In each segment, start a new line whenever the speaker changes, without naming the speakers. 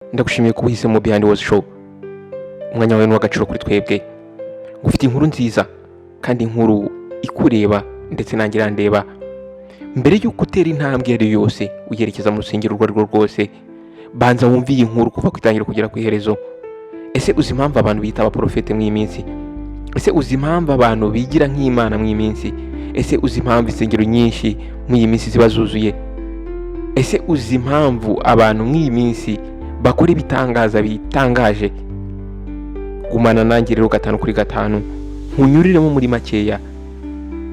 Ndagushimiye kuba uhisemo Behind Words Show. Umwanya wawe ni uw'agaciro kuri twebwe. Ngufite inkuru nziza kandi inkuru ikureba ndetse nanjye irandeba. Mbere y'uko utera intambwe iyo ari yo yose uyerekeza mu rusengero urwo ari rwo rwose, banza wumve iyi nkuru kuva ku itangiriro kugera ku iherezo. Ese uzi impamvu abantu bita abaporofete muri iyi minsi? Ese uzi impamvu abantu bigira nk'Imana muri iyi minsi? Ese uzi impamvu insengero nyinshi muri iyi minsi ziba zuzuye? Ese uzi impamvu abantu muri iyi minsi bakora ibitangaza bitangaje? Gumana nanjye rero gatanu kuri gatanu, nkunyuriremo muri makeya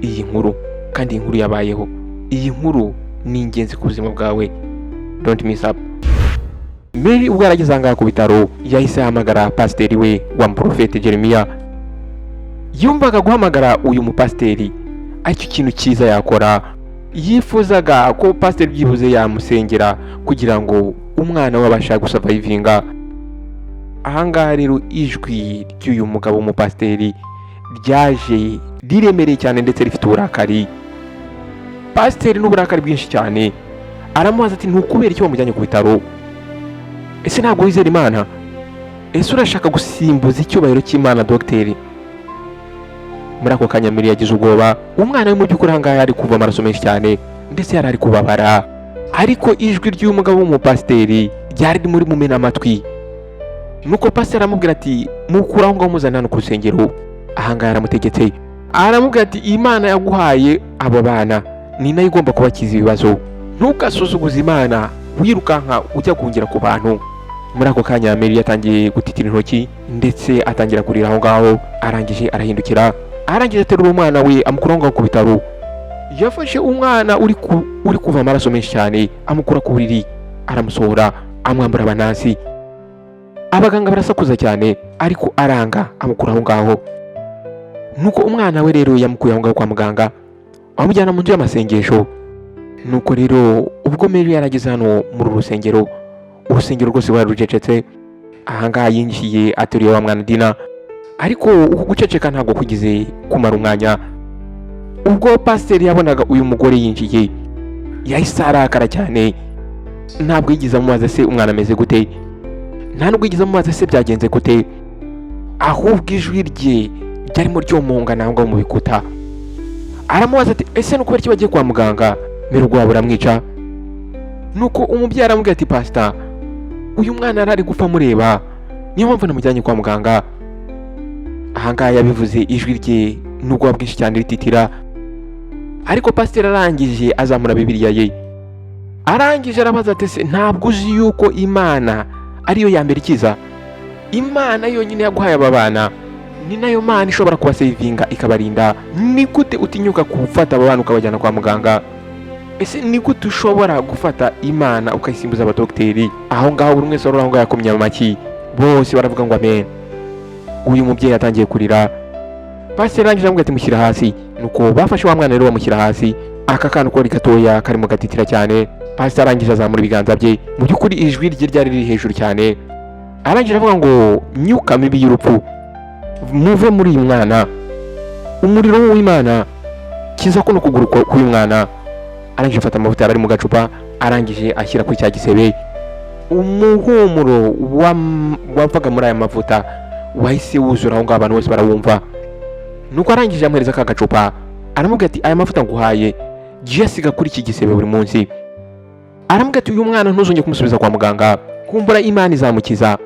iyi nkuru. Kandi iyi nkuru yabayeho, iyi nkuru ni ingenzi ku buzima bwawe. Don't miss up. Mary ubwo yarageze aha ngaha ku bitaro, yahise ahamagara pasiteri we wa muporofete Jeremiya. Yumvaga guhamagara uyu mupasiteri aricyo kintu cyiza yakora. Yifuzaga ko pasiteri byibuze yamusengera kugira ngo umwana we abashe gusurvivinga. Ahangaha rero ijwi ry'uyu mugabo w'umupasiteri ryaje riremereye cyane ndetse rifite uburakari. Pasiteri n'uburakari bwinshi cyane aramubaza ati: "Ntukubera icyo wamujyanye ku bitaro? Ese ntabwo wizera Imana? Ese urashaka gusimbuza icyubahiro cy'Imana dogiteri?" Muri ako kanya Mary yagize ubwoba. Umwana we mu by'ukuri ahangaha yari kuva amaraso menshi cyane ndetse yari ari kubabara, ariko ijwi ry'uyu mugabo w'umupasiteri ryari rimuri mumena amatwi. Nuko pasiteri aramubwira ati: "Mukura aho ngaho, muzane hano ku rusengero." Ahangaha yaramutegetse, aramubwira ati: "Imana yaguhaye abo bana ni nayo igomba kubakiza ibibazo. Ntukasuzuguze Imana wirukanka ujya guhungira ku bantu." Muri ako kanya Mary yatangiye gutitira intoki ndetse atangira kurira aho ngaho. Arangije arahindukira, arangije aterura umwana we, amukura aho ngaho ku bitaro. Yafashe umwana uri kuva amaraso menshi cyane, amukura ku buriri, aramusohora, amwambura abanasi. Abaganga barasakuza cyane, ariko aranga, amukura aho ngaho. Nuko umwana we rero yamukuye aho ngaho kwa muganga, amujyana mu nzu y'amasengesho. Nuko rero ubwo Mary yarageze hano muri uru rusengero, urusengero rwose rwari rucecetse. Ahangaha yinjiye ateruye wa mwana Dina, ariko uku guceceka ntabwo kugeze kumara umwanya. Ubwo pasiteri yabonaga uyu mugore yinjiye, yahise arakara cyane. Ntabwo yigeze amubaza se umwana ameze gute, nta nubwo yigeze amubaza se byagenze gute, ahubwo ijwi rye ryarimo ryomongana aho ngaho mu bikuta. Aramubaza ati: "Ese ni ukubera iki bagiye kwa muganga?" Mbere ubwoba buramwica. Nuko umubyeyi aramubwira ati: "Pasita, uyu mwana yari ari gupfa mureba, niyo mpamvu namujyanye kwa muganga." Ahangaha yabivuze ijwi rye n'ubwoba bwinshi cyane rititira, ariko pasiteri arangije azamura Bibiliya ye, arangije arabaza ati: "Ese ntabwo uzi yuko Imana ariyo ya mbere ikiza? Imana yonyine yaguhaye aba bana ni nayo Mana ishobora kubasavinga ikabarinda. Ni gute utinyuka gufata aba bana ukabajyana kwa muganga? Ese ni gute ushobora gufata Imana ukayisimbuza abadogiteri?" Aho ngaho buri wese wari aho ngaho yakomye amashyi, bose baravuga ngo amen. Uyu mubyeyi yatangiye kurira. Pasiteri arangije aramubwira ati: "Mushyira hasi." Nuko bafashe wa mwana rero bamushyira hasi. Aka kana uko ari gatoya karimo gatitira cyane. Pasiteri arangije azamura ibiganza bye, mu by'ukuri ijwi rye ryari riri hejuru cyane. Arangije avuga ngo: "Myuka mibi y'urupfu, muve muri uyu mwana! Umuriro w'Imana, kiza kuno kuguru k'uyu mwana!" Arangije afata amavuta yari ari mu gacupa, arangije ashyira kuri cya gisebe. Umuhumuro wavaga muri aya mavuta wahise wuzura aho ngaho, abantu bose barawumva. Nuko arangije amuhereza ka gacupa, aramubwira ati: "Aya mavuta nguhaye, jya uyasiga kuri iki gisebe buri munsi." Aramubwira ati: "Uyu mwana ntuzongere kumusubiza kwa muganga, kumbura Imana izamukiza."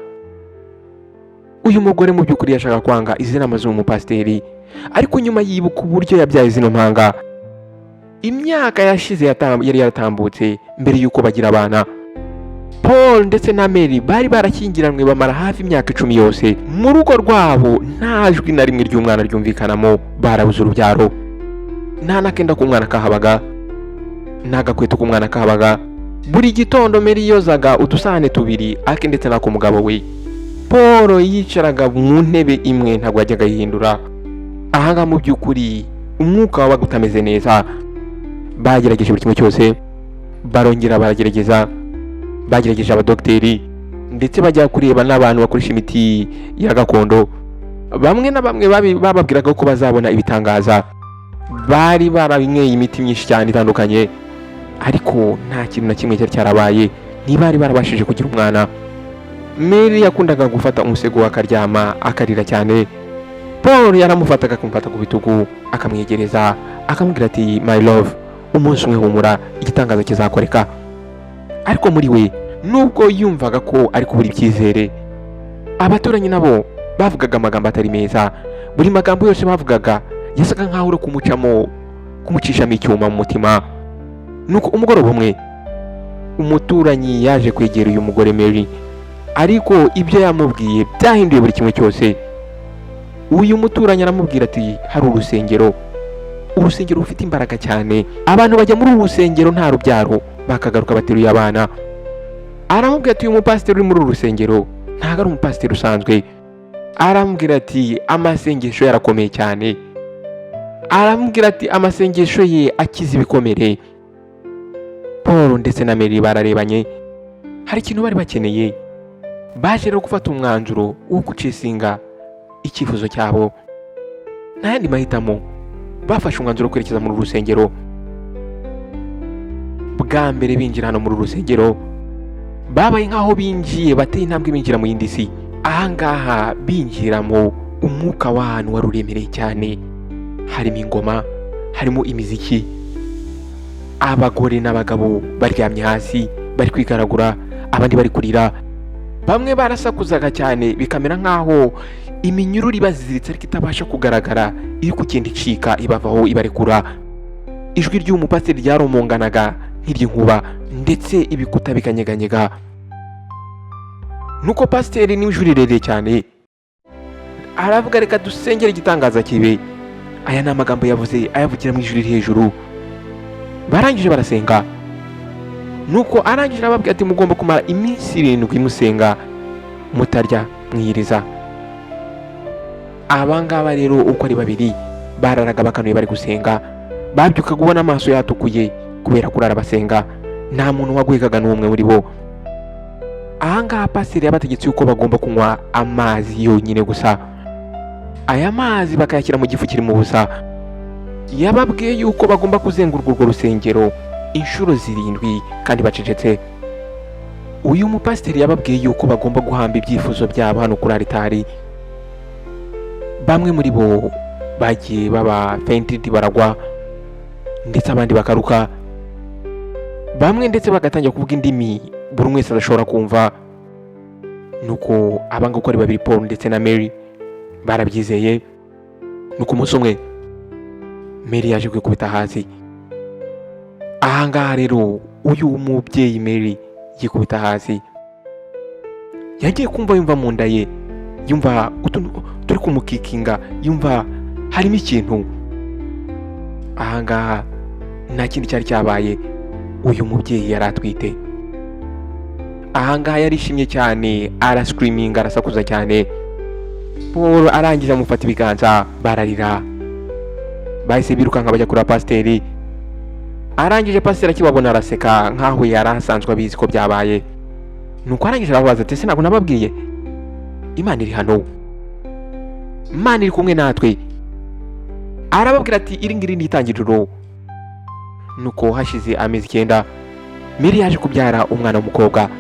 Uyu mugore mu by'ukuri yashaka kwanga izi nama z'uwo mupasiteri, ariko nyuma yibuka uburyo yabyaye zino mpanga imyaka yashize yari yaratambutse mbere y'uko bagira abana. Paul ndetse na Mary bari barashyingiranywe bamara hafi imyaka 10 yose. Mu rugo rwabo nta jwi na rimwe ry'umwana ryumvikanamo, barabuze urubyaro. Nta n'akenda k'umwana kahabaga, nta gakweto k'umwana kahabaga. Buri gitondo Mary yozaga udusahane tubiri, ake ndetse n'ak'umugabo we. Paul yicaraga mu ntebe imwe, ntabwo yajyaga yihindura. Ahangaha mu by'ukuri umwuka wabaga utameze neza. Bagerageje buri kimwe cyose, barongera baragerageza, bagerageje abadogiteri ndetse bajya kureba n'abantu bakoresha imiti ya gakondo. Bamwe na bamwe bababwiraga ko bazabona ibitangaza. Bari barabinyweye imiti myinshi cyane itandukanye, ariko nta kintu na kimwe cyari cyarabaye, ntibari barabashije kugira umwana. Mary yakundaga gufata umusego akaryama akarira cyane. Paul yaramufataga, akamufata ku bitugu, akamwegereza, akamubwira ati: "My love, umunsi umwe humura, igitangaza kizakoreka." Ariko muri we, nubwo yumvaga ko ari kubura icyizere, abaturanyi nabo bavugaga amagambo atari meza. Buri magambo yose bavugaga yasaga nkaho uri kumucamo, kumucishamo icyuma mu mutima. Nuko umugoroba umwe umuturanyi yaje kwegera uyu mugore Mary, ariko ibyo yamubwiye byahinduye buri kimwe cyose. Uyu muturanyi aramubwira ati: "Hari urusengero, urusengero rufite imbaraga cyane. Abantu bajya muri uru rusengero nta rubyaro, bakagaruka bateruye abana." Aramubwira ati: "Uyu mupasiteri uri muri uru rusengero ntabwo ari umupasiteri usanzwe." Aramubwira ati: "Amasengesho ye arakomeye cyane." Aramubwira ati: "Amasengesho ye akiza ibikomere." Paul ndetse na Mary bararebanye, hari ikintu bari bakeneye. Baje rero gufata umwanzuro wo guchasinga icyifuzo cyabo. Nta yandi mahitamo, bafashe umwanzuro wo kwerekeza muri uru rusengero. Bwa mbere binjira hano muri uru rusengero, babaye nk'aho binjiye, bateye intambwe binjira mu yindi si. Ahangaha binjiramo, umwuka w'ahantu wari uremereye cyane. Harimo ingoma, harimo imiziki, abagore n'abagabo baryamye hasi bari kwigaragura, abandi bari kurira. Bamwe barasakuzaga cyane, bikamera nk'aho iminyururu ibaziritse ariko itabasha kugaragara iri kugenda icika, ibavaho, ibarekura. Ijwi ry'uyu mupasiteri ryaromonganaga nk'iry'inkuba, ndetse ibikuta bikanyeganyega. Nuko pasiteri n'ijwi rirerire cyane aravuga: "Reka dusengere igitangaza kibe." Aya ni amagambo yavuze ayavugira mu ijwi riri hejuru. Barangije barasenga. Nuko arangije arababwira ati: "Mugomba kumara iminsi 7 musenga, mutarya, mwiyiriza." Aba ngaba rero uko ari babiri bararaga bakanuye bari gusenga. Babyukaga ubona amaso yatukuye kubera kurara basenga. Nta muntu wagwekaga n'umwe muri bo. Ahangaha pasiteri yabategetse yuko bagomba kunywa amazi yonyine gusa, aya mazi bakayashyira mu gifu kirimo ubusa. Yababwiye yuko bagomba kuzenguruka urwo rusengero inshuro 7 kandi bacecetse. Uyu mupasiteri yababwiye yuko bagomba guhamba ibyifuzo byabo hano kuri aritari. Bamwe muri bo bagiye baba fainted, baragwa, ndetse abandi bakaruka, bamwe ndetse bagatangira kuvuga indimi buri umwe wese adashobora kumva. Nuko abanga uko ari babiri, Paul ndetse na Mary, barabyizeye. Nuko umunsi umwe Mary yaje kwikubita hasi. Ahangaha rero uyu mubyeyi Mary yikubita hasi, yagiye kumva yumva mu nda ye, yumva utuntu turi kumukikinga, yumva harimo ikintu. Ahangaha nta kindi cyari cyabaye, uyu mubyeyi yari atwite. Ahangaha yarishimye cyane, arascreaminga, arasakuza cyane. Paul arangije amufata ibiganza, bararira. Bahise birukanka bajya kureba pasiteri. Arangije pasiteri akibabona araseka nk'aho yari asanzwe abizi ko byabaye. Nuko arangije arababaza ati: "Ese ntabwo nababwiye? Imana iri hano, Imana iri kumwe natwe." Arababwira ati: "Iri ngiri ni itangiriro." Nuko hashize amezi 9, Mary yaje kubyara umwana w'umukobwa.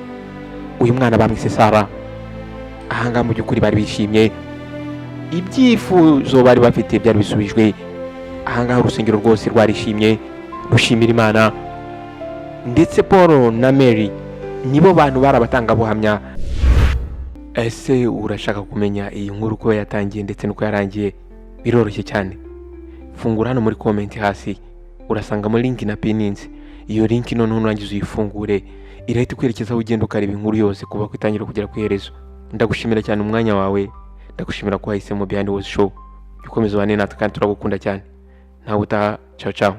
Uyu mwana bamwise Sara. Ahangaha mu by'ukuri bari bishimye, ibyifuzo bari bafite byari bisubijwe. Ahangaha urusengero rwose rwarishimye, rushimira Imana, ndetse Paul na Mary nibo bantu bari abatangabuhamya. Ese urashaka kumenya iyi nkuru uko yatangiye ndetse n'uko yarangiye? Biroroshye cyane. Fungura hano muri comment hasi, urasangamo link na pininze. Iyo link noneho nurangiza uyifungure, irahita ikwerekeza aho ugenda ukareba inkuru yose kuva ku itangiriro kugera ku iherezo. Ndagushimira cyane umwanya wawe, ndagushimira ko wahisemo Behind Words Show. Jya ukomeza ubane natwe kandi turagukunda cyane. Ntawe utaha. Ciao ciao.